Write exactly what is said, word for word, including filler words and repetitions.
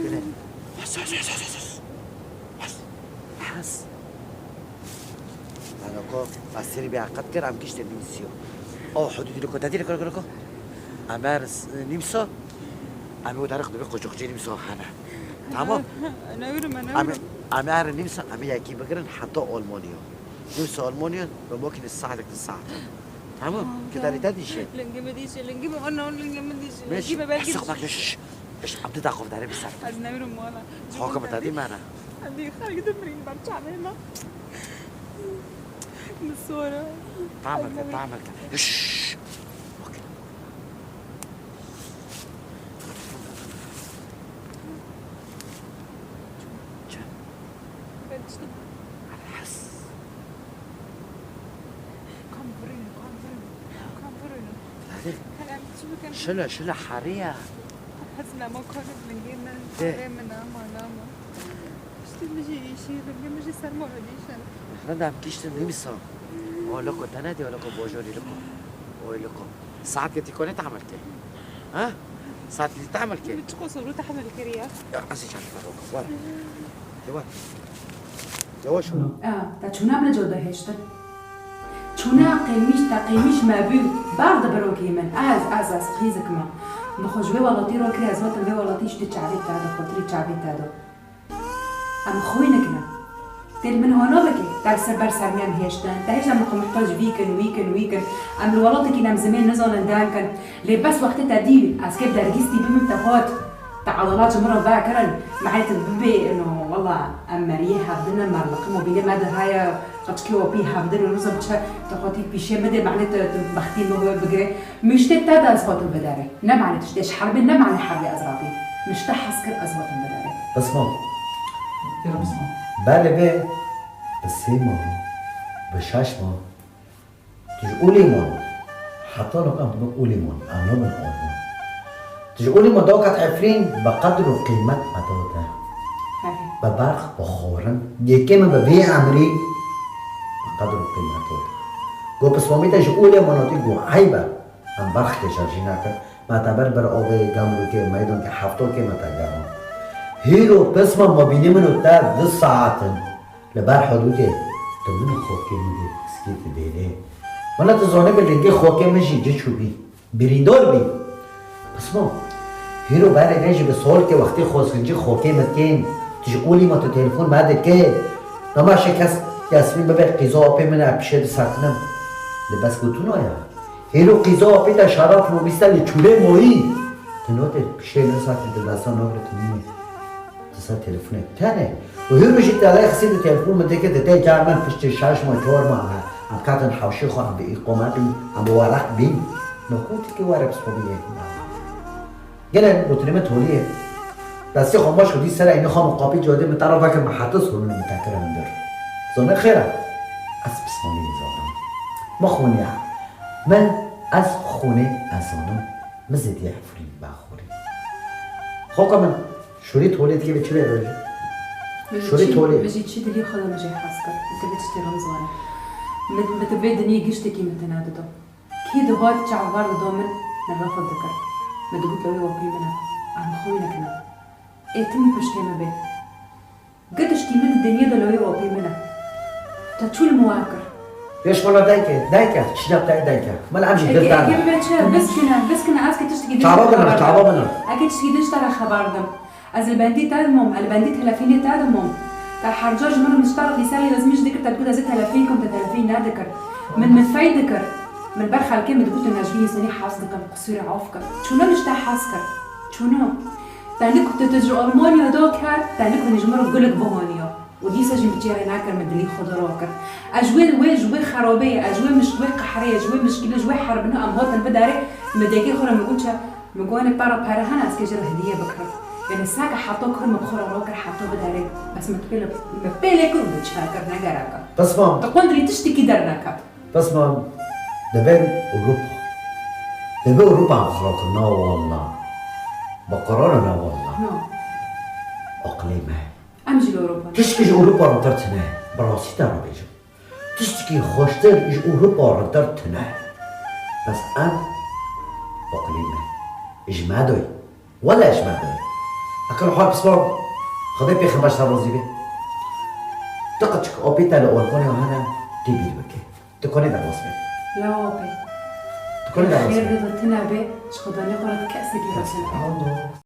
Hes, hes, hes, hes, hes. Hes. Hes. Loko, ez serî bê heqet kir, em giştin nîmsî yo. O hudûdî loko, tedî loko, loko, loko. Em er s-, nîmso. Em ê darix dibê qucukçî nîmso hene. Tamam. Em ê, em ê erin nîmso, em ê yekî bigirin heta Almanya. Nîmso Almanya, bi makîne saetek di saet. Tamam. Tamam, kidarî te dîşe. Lingê me dîşe, lingê me, ana, lingê me dîşe. Lingê me belkî. Şş, şş. Eş, em di daxov dere bir ser. Ez newrim wala. Xaka bi tadî me ne. Em dî xalî de mirîn ber çavê me. Min sora. Tamam, tamam. Şş. Bak. Çe. Ben işte. Alhas. Kam vurun, kam vurun. Kam vurun. Hadi. Hadi em çi bikin? Şöyle, şöyle hariya. Hezna ma kanin lingê me, De. Karê min ama, ama. İşte mi jî işi, lingê mi jî serma ve dişen. Renda em kiştin nîmsa. O loko tene diye, o loko bojori loko. Oy loko. Saet ke tî kone tahmil ke. Ha? Saet ke tî tahmil ke. Min çiqo soru tahmil kiriye. Ya, ez çarşi ferro. Wara. De wara. Yavaş ol. A, ta çûna min co de hêştin. Çûna qêmîş, ta qêmîş me bû. Bar de birokê min. Ez, ez, ez qîzik me. Min xwe ji wê welatî ro kiriye, ez hatim vê welatî, işte çavê te de, xotirî çavê te de. Em xwînik ne. Têl min hona bike, te li ser ber sermiyan hêştin. Te hêştin em xwe muhtac vî kin, wî kin, wî kin. Em li welatekî ne em zimên nizanin deng kin. Lê bes wextê te dî, ez kê dergîstî bibim te hot. Te edalet ji min re vekirin. Mehlê tu bibê, ino, wela, em meriyê hevdin ne, merliqim û bîlê me de heye, qeçkê û pî hevdin û nizam çi, tu xwe tî pîşê min dê, mehlê tu, tu bextî min bigirê. Min ji tê te de ez hatim vê derê. Ne mane tiştê ji herbê, ne mane herbê ez rabîm. Min ji te hez kir ez hatim vê derê. Pisma. Yara pisma. Belê bê bi sê mah, bi şeş mah. Tu ji olê man. Heta niha em dibin olê man. Em nabin olê man. Tu ji olê man dawkat Efrîn bi qedr û qîmet me dawte. Herê. Bi berx, bi xwarin. Yekê min bi vê emrî bi qedr û qîmet dawte. Got pismamî te ji olê man hatî got eyb e. Em berxkê şerjî nakin. Me te ber ber avê gamlûkê, meydankê heftokê me te geran. Hîro pisma mabînê min û te du saet in. Li ber hudûdê tu min û xokê min dê piskî dibêrê. Wela tu zanî bi lingê xokê min jî ci çûbî. Birîndar bî. Pisma. Hîro berê vê jî bi solkê wextê xozkincî xokê min tên. Tu ji olî ma tu telefon me dikê. Nama şe kes Yasmîn bibe qîza apê min e pişê disekinim. Li bes gotuna ya. Hêro qîza apê te şaraf nobîste li çûlê moyî. Tu notê pişê nizakî di desta navê tu nîne. Di ser telefonê tenê. Û hêro jî te lê xisî di telefon min dike di tê car min piştî şeş ma çor ma me. Em katin hewşê xwe em bi îqomet bîn, em bi weraq bîn. Nokûtikî were psixolîyê. Gelek gotinê me tolî ye. Destê xwe maş xwe dî ser eynê xwe min qapî cadê min te re veke min heta sonûnê min te kire hundir. Zonê xêr e. Ez pismamî nîzanim. Min xweniya. Min ez xwûnê ez zanim. Min zêdiya Efrîn baxurî. Xoka min şûrî tolê dike ve çi vê rojê? Şûrî tolê. Min jî çi dilî xwe de min jê hez kir. Min te vê tiştê re nizane. Min, min te vê dinyê giştekî min te nedido. Kî dihat çavber dido min, min refd dikir. Min digot lewê wapî min e. Em xwînek ne. Ê tim piştê min bê. Gi tiştî min di dinyê de lewê wapî min e. Te çû li min wa kir? Pêş wala dayke, dayke, çinak te dayke. Min em jî Eke, dil dane. Eke me çi, biskine, biskine, ez ke tiştekî din Çava ji te binir, re xeber çava dim. Binir. Eke tiştekî din ji te re xeber dim. Ez li bendî te dimom, ez li bendî telefînê te dimom. Te her car ji min re nişta re lîserê ez min jî dikir, te digot ez ê telefîn kim, te telefîn nedikir. Min, min fey dikir. Min ber xelkê min digot tu ne ji vî însanî hez dikim, qisûrê af kim. Çûno min ji te hez kir. Çûno. Te nik tu, tu ji Almanya do ket, te nik min ji min re gulik bihaniya. Û dîsa jî min çê re nekir, min dilî xwe de rakir. Ez ji wê, wê, ji wê xerabeyê, ez ji wê miş-, wê qehrê, ez ji wê mişkîlê, ji wê herbinê em hatin vê derê, min dêkê xwe re min got çi? Min got, "Hanê te re pere hene, ez kê ji re hediyê bikirim." Yanî seke heta kir min bi xwe re rakir heta vê derê. Bes min pêle, min pêlê kir û min çi kir, ne gerek e. Pismam. Di qundrî tiştekî derneket. Pismam. Divên Ewropa. Divê Ewropa em xira kir, na wallah. Bi Qur'an na wallah. Na. Aqilê me. Em jî li Ewropa ne. Tiştekî ji Ewropa rintir tune. Bi rastî te re bêjim. Tiştekî xweştir ji Ewropa rintir tune. Bes em aqilê me. Ji me doy. Wele ji me doy. Akil xwe pispan. Xwedê pê xebaş te razî be. Tu qeçik opî te li olkonê hene tê bîr bike. Tu konê derbas be. La opê. Tu konê derbas be. Xêr de tune be, ji Xudanê xwe re kesekî baş e. Aldo.